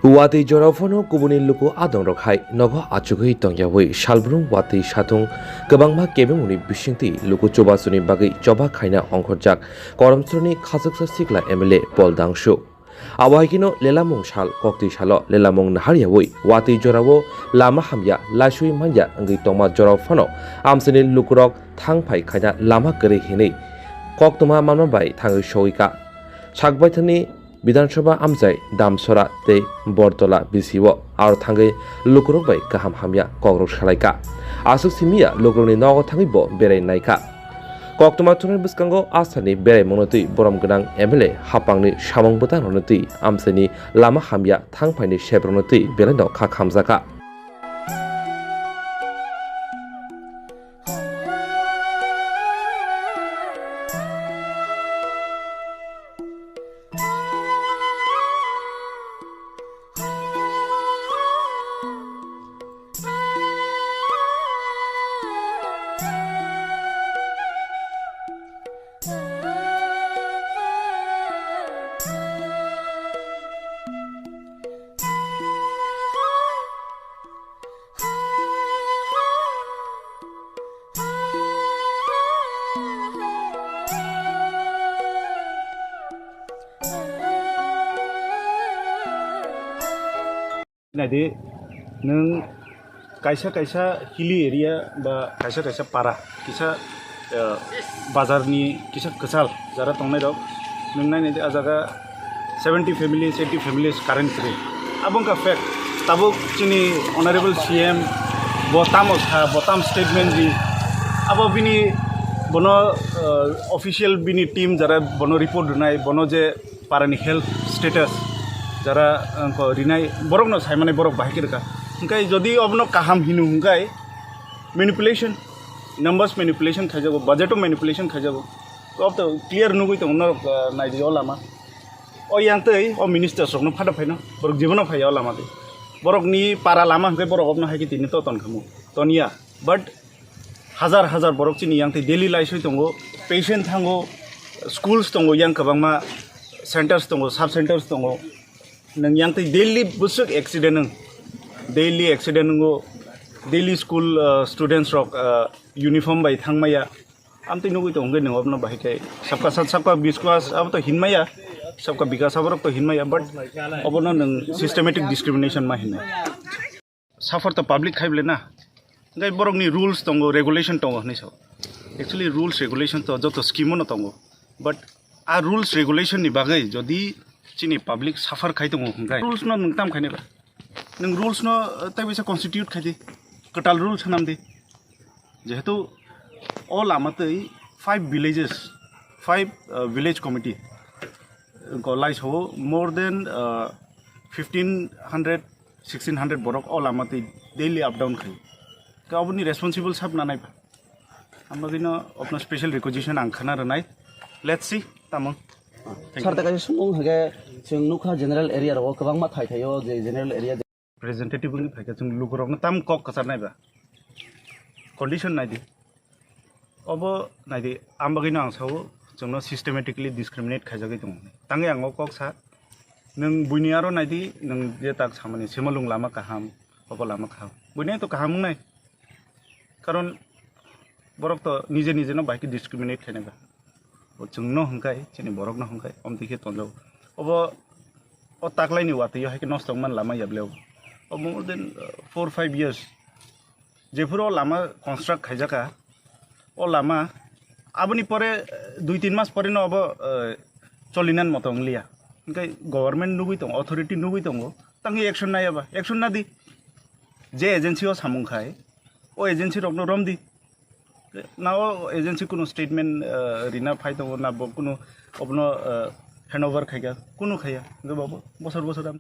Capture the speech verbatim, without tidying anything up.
Watwi jorao phano kubuni luku adongrok hai nogo achugwi tongyawi salbrum watwi satung kwbangma kebengmungni bisingtwi luku chubasuni bagwi choba khaina ongkhorjak Karamchoroni khachuksa sikla M L A Paul Dangsu. Abo hai kheno lelamung sal koktwi salo lelamung naharyawi watwi jorao lama hamya laisui manya wngwi tongma jorao phano amchaini lukurok thang phai khaina lama kwrwi hinwi koktwma manma bai thangwi sogwi ka. Sakbaithangni Bidhan Sabha amchai Damsora tei Bortola B C o aro thangwi lukurok bai kaham hamya kokrok salai ka. Aswk simi ya lukurokni nogo thangwi bo berai nai ka. Koktwma thungnai bwskango asarni berai mungno twi borom gwnang M L A hapangni samung bwtang rokno twi amchaini lama hamya thang phaini sep rokno twi belai no kha khamjak ka. Naidi, nwng kaisa kaisa hilly area ba kaisa kaisa para, kisa, eh, bazarni kisa kwchal jara tongnairok, nwng nainaidi, ah jaga seventy families, eighty families current kwrwi. Abo wngkha fact. Tabuk chini Honorable C M bo tamo sa, bo tam statement di. Abo bini, bono, eh, official bini team jara bono report rwnai, bono je parani health status jara, eh, ko rinai borokno saimani borok bahai khe rwkha. Hwnkhe jodi obono kaham hino hwnkhe manipulation, numbers manipulation khaijago, budget o manipulation khaijago. Ob to clear nugui tongo norok, eh, naidi o lama. O yang tei o ministers rokno phada phaino borok jibono phaiya o lama tei. Borokni para lama hwnkhe borok obno hai khe tini to ton khamu. Ton ya. But hajar hajar borok chini yang tei daily laisoi tongo, patient thango, schools tongo, yang kwbangma centers tongo, sub centers tongo. Nwng yang tei daily bwswk accident wng, daily accident wngo, daily school, uh, students rok, uh, uniform bai thangmaya. Amtwi nugui tongo hwnkhe nwng obono bahai khe sabka sat, sabka biswas abo to hinmaya, sabka bikas aborok to hinmaya, but obono nwng systematic discrimination ma hinwi. Suffer to public khai bole na, hwnkhe borokni rules tongo, regulation tongo hinwi sao. Actually rules regulation to joto scheme o no tongo, but a rules regulation ni bagwi jodi chini public suffer khai tongo hwnkhe rules no nwng tam khainai ba? Nwng rules no, uh, tei bisa constitute khai di, kwtal rules hanam di. Jehetu o lama tei five villages, five, uh, village committee, uh, ko laisao more than, uh, fifteen hundred, sixteen hundred borok o lama tei daily up down khai. Ka oboni responsible sab nanai ba? Ang bagwino obno special requisition ang khana rwnai. Let's see, tamo. Thank you. Sir, ta kaisa sumung hwnkhe chwng nukha general area rogo kwbangma thai thaio je general area. Representative wngwi phaikha chwng lukurokno tam kok kwcharnai ba? Condition naidi. Obo naidi, ang bagwino ang sao chwngno systematically discriminate khaijagwi tongo. Tangwi ang o kok sa, nwng buini aro naidi, nwng je tak samani Simalung lama kaham, obo lama kaham. Buini to kaham wngnai. Karon borok to nije nije no bai khe discriminate khainai ba. O chwngno hwnkhai, chini borokno hwnkhai, omtwi khe tonjago. Obo o taklaini watwi o hai khe nosto wngmani lama ya ble o. O more than, uh, four five years. Jephuru o lama construct khaijaka, o lama aboni pore, uh, dui tin mas pore no obo, uh, cholinan moto wngliya. Hwnkhe government nugwi tongo, authority nugwi tongo, tangwi action naiya ba? Action nadi. Je agency o samung khai, o agency rokno romdi. Na o agency kunu statement, eh, rina phai tongo na bo kunu obono, eh, handover khaikha, kunu khaiya. Hwnkhe bo bosor bosor am